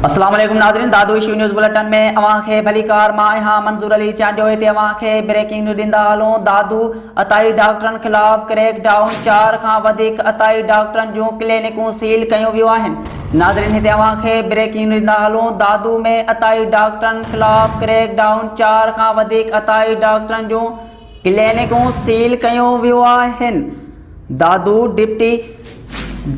السلام عليڪم ناظرين دادو ايشو نيوز بليٽن ۾ اوهان کي ڀليڪار مان آهيان منظور علي چانڊيو هتي اوهان کي بريڪنگ نيوز ڏيندا هلون دادو عطائي ڊاڪٽرن خلاف ڪريڪ ڊائون 4 کان وڌيڪ عطائي ڊاڪٽرن جون ڪلينڪون سيل ڪيون ويون آهن ناظرين هتي اوهان کي بريڪنگ نيوز ڏيندا هلون دادو ۾ عطائي ڊاڪٽرن خلاف ڪريڪ ڊائون 4 کان وڌيڪ عطائي ڊاڪٽرن جون ڪلينڪون سيل ڪيون ويون آهن Dadu deputy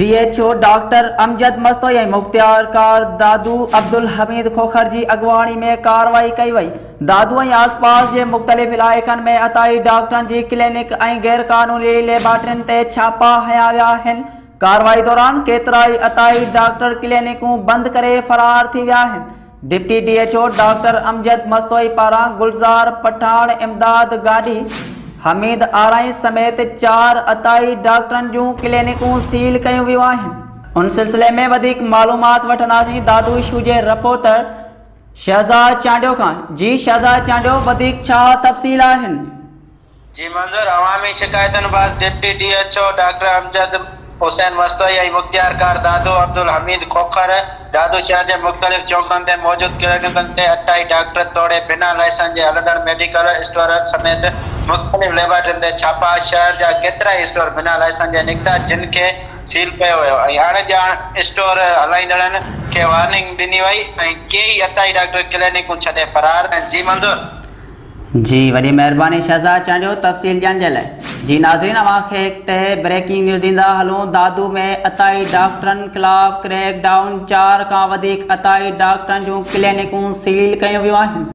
D H O doctor Amjad Mastoi ۽ مختيارڪار دادو عبدالحميد کوکر جي اڳواڻي ۾ ڪارروائي ڪئي وئي. دادو ۽ آسپاس جي مختلف علائقن ۾ عطائي ڊاڪٽرن جي ڪلينڪ ۽ غيرقانوني ليبارٽرين تي ڇاپا هنيا ويا آهن. ڪارروائي دوران ڪيترائي عطائي ڊاڪٽر ڪلينڪون بند ڪري فرار ٿي ويا آهن. Deputy D H O doctor Amjad Mastoi پاران گلزار پٺاڻ، امداد گاڏهي، حميد آرائين سميت 4 عطائي ڊاڪٽرن جون ڪلينڪون سيل ڪيون ويون آهن. ان سلسلي ۾ وڌيڪ معلومات وٺنداسين دادو اشو جي رپورٽر شهزاد چانڊيو کان. جي شهزاد چانڊيو وڌيڪ ڇا تفصيل آهن؟ جي منظور عوامي شڪايتن بعد deputy D H O doctor Amjad Hussain Mastoi ۽ مختيارڪار دادو عبدالحميد کوکر دادو شهر جي مختلف چونڪن تي موجود ڪلينڪن تي عطائي ڊاڪٽر توڙي بنا لائسنس جي هلندڙ ميڊيڪل اسٽورن سميت مختلف ليبارٽرين تي ڇاپا شهر جا ڪيترائي اسٽور بنا لائسنس جي نڪتا جن کي سيل ڪيو ويو ۽ اڻ ڄاڻ اسٽور هلائيندڙن کي وارننگ ڏني وئي ۽ ڪيئي عطائي ڊاڪٽر ڪلينڪون ڇڏي فرار جي منظور. جي وڏي مهرباني شهزاد چانڊيو تفصيل ڏيڻ جي لاء. جي ناظرين اوهان کي هتي بريڪنگ نيوز ڏيندا هلون دادو ۾ عطائي ڊاڪٽرن خلاف ڪريڪ ڊائون 4 کان وڌيڪ عطائي ڊاڪٽرن جون ڪلينڪون سيل ڪيون ويون آهن.